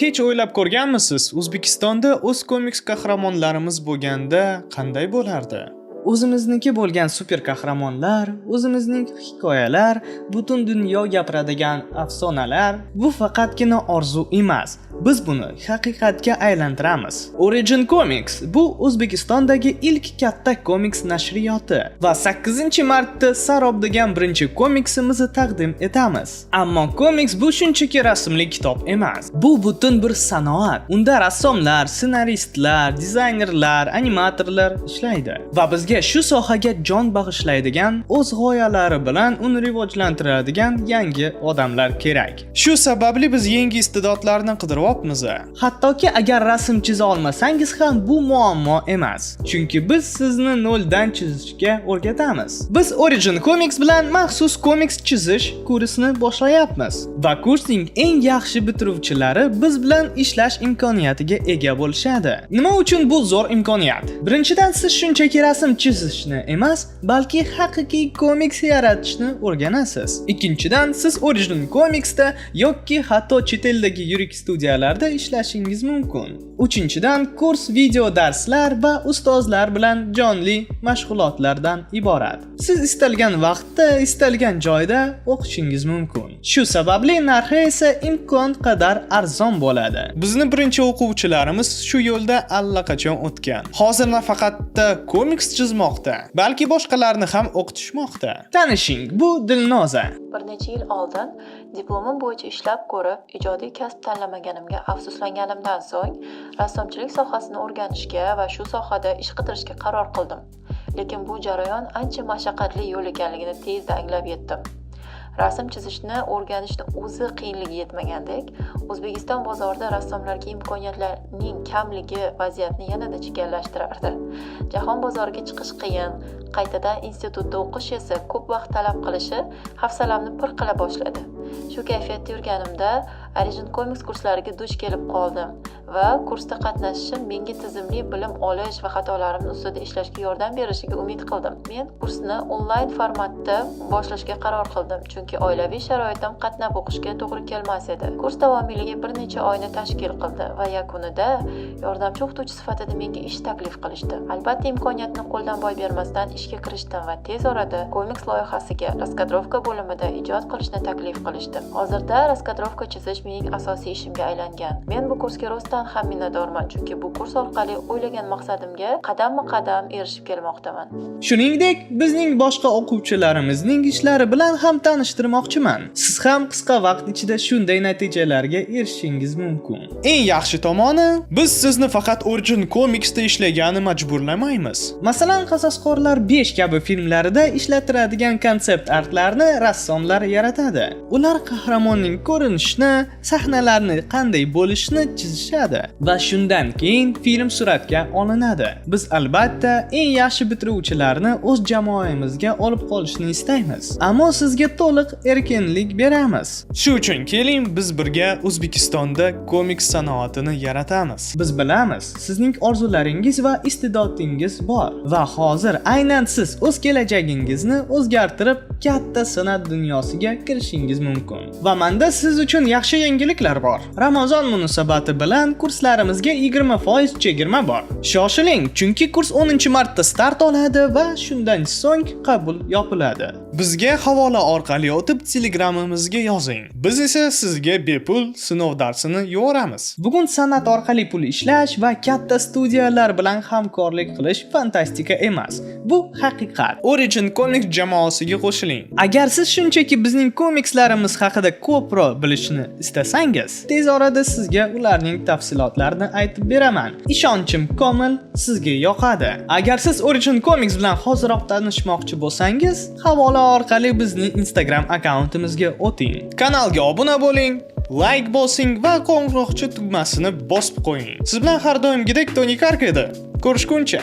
Hech o'ylab ko'rganmisiz, O'zbekistonda o'z komiks qahramonlarimiz bo'lganda qanday bo'lardi? O'zimizniki bo'lgan super qahramonlar, o'zimizning hikoyalar, butun dunyo gapiradigan afsonalar — bu faqatgina orzu emas. Biz buni haqiqatga aylantiramiz. Origin Comics — bu O'zbekistondagi ilk katta komiks nashriyoti va 8-martda Sarob degan birinchi komiksimizni taqdim etamiz. Ammo komiks bu shunchaki rasmli kitob emas. Bu butun bir sanoat. Unda rassomlar, ssenaristlar, dizaynerlar, animatorlar ishlaydi. Va bizga shu sohaga jon bag'ishlaydigan, o'z g'oyalari bilan uni rivojlantiradigan yangi odamlar kerak. Shu sababli biz yangi iste'dodlarni qidiryapmiz. Hattoki agar rasm chiza olmasangiz ham, bu muammo emas. Chunki biz sizni noldan chizishga o'rgatamiz. Biz Origin Comics bilan maxsus komiks chizish kursini boshlayapmiz va kursning eng yaxshi bitiruvchilari biz bilan ishlash imkoniyatiga ega bo'lishadi. Nima uchun bu zo'r imkoniyat? Birinchidan, siz shunchaki rasm chizishni emas, balki haqiqiy komiks yaratishni o'rganasiz. Ikkinchidan, siz Origin Comicsda yoki hatto chet eldagi yirik studiyalarda ishlashingiz mumkin. Uchinchidan, kurs video darslar va ustozlar bilan jonli mashg'ulotlardan iborat. Siz istalgan vaqtda, istalgan joyda o'qishingiz mumkin. Shu sababli narxi esa imkon qadar arzon bo'ladi. Bizni birinchi o'quvchilarimiz shu yo'lda allaqachon o'tgan. Hozir nafaqat komiks chizmoqda, balki boshqalarni ham o'qitishmoqda. Tanishing, bu Dilnoza. Bir necha yil oldin diplomim bo'yicha ishlab ko'rib, ijodiy kasb tanlamaganimga afsuslanganimdan so'ng rassomchilik sohasini o'rganishga va shu sohada ish qidirishga qaror qildim. Lekin bu jarayon ancha mashaqqatli yo'l ekanligini tezda anglab yetdim. Rasm chizishni o'rganishni o'zi qiyinligi yetmagandek, O'zbekiston bozorida rassomlarga imkoniyatlarning kamligi vaziyatni yanada chigallashtirardi. Jahon bozoriga chiqish qiyin, qaytadan institutda o'qish esa ko'p vaqt talab qilishi hafsalamni pir qila boshladi. Shu kayfiyatda yurganimda Origin Comics kurslariga duch kelib qoldim va kursda qatnashishim menga tizimli bilim olish va xatolarimni ustida ishlashga yordam berishiga umid qildim. Men kursni onlayn formatda boshlashga qaror qildim, chunki oilaviy sharoitim qatnab o'qishga to'g'ri kelmas edi. Kurs davomiyligi bir necha oyni tashkil qildi va yakunida yordamchi o'qituvchi sifatida menga ish taklif qilishdi. Albatta, imkoniyatni qo'ldan boy bermasdan ishga kirishdim va tez orada komiks loyihasiga раскадровка bo'limida ijod qilishni taklif qilishdi. Hozirda раскадровка chizish mening asosiy ishimga aylangan. Men bu kursga rostdan ham minnatdorman, chunki bu kurs orqali o'ylagan maqsadimga qadamma-qadam erishib kelmoqdaman. Shuningdek, bizning boshqa o'quvchilarimizning ishlari bilan ham tanishtirmoqchiman. Siz ham qisqa vaqt ichida shunday natijalarga erishishingiz mumkin. Eng yaxshi tomoni, biz sizni faqat Origin Comicsda ishlagani majburlamaymiz. Masalan, Qasoskorlar 5 kabi filmlarida ishlatiladigan konsept artlarni rassomlar yaratadi. Ular qahramonning ko'rinishini, sahnalarni qanday bo'lishini chizishadi va shundan keyin film suratga olinadi. Biz, albatta, eng yaxshi bitiruvchilarni o'z jamoamizga olib qolishni istaymiz. Ammo sizga to'liq erkinlik beramiz. Shu uchun keling, biz birga O'zbekistonda komiks sanoatini yaratamiz. Biz bilamiz, sizning orzularingiz va iste'dodingiz bor va hozir aynan siz o'z kelajagingizni o'zgartirib, katta san'at dunyosiga kirishingiz mumkin. Va menda siz uchun yaxshi yangiliklar bor. Ramazon munosabati bilan kurslarimizga 20% chegirma bor. Shoshiling, chunki kurs 10-martda start oladi va shundan so'ng qabul yopiladi. Bizga havola orqali o'tib, Telegramimizga yozing. Biz esa sizga bepul sinov darsini yuboramiz. Bugun san'at orqali pul ishlash va katta studiyalar bilan hamkorlik qilish fantastika emas. Bu haqiqat. Origin Comics jamoasiga qo'shiling. Agar siz shunchaki bizning komikslarimiz haqida ko'proq bilishni istasangiz, tez orada sizga ularning tafsilotlarini aytib beraman. Ishonchim komil, sizga yoqadi. Agar siz Origin Comics bilan hoziroq tanishmoqchi bo'lsangiz, havola orqali bizning Instagram akkauntimizga o'ting. Kanalga obuna bo'ling, like bosing va qo'ng'iroqcha tugmasini bosib qo'ying. Siz bilan har doimgidek Toni Kark edi. Ko'rishguncha.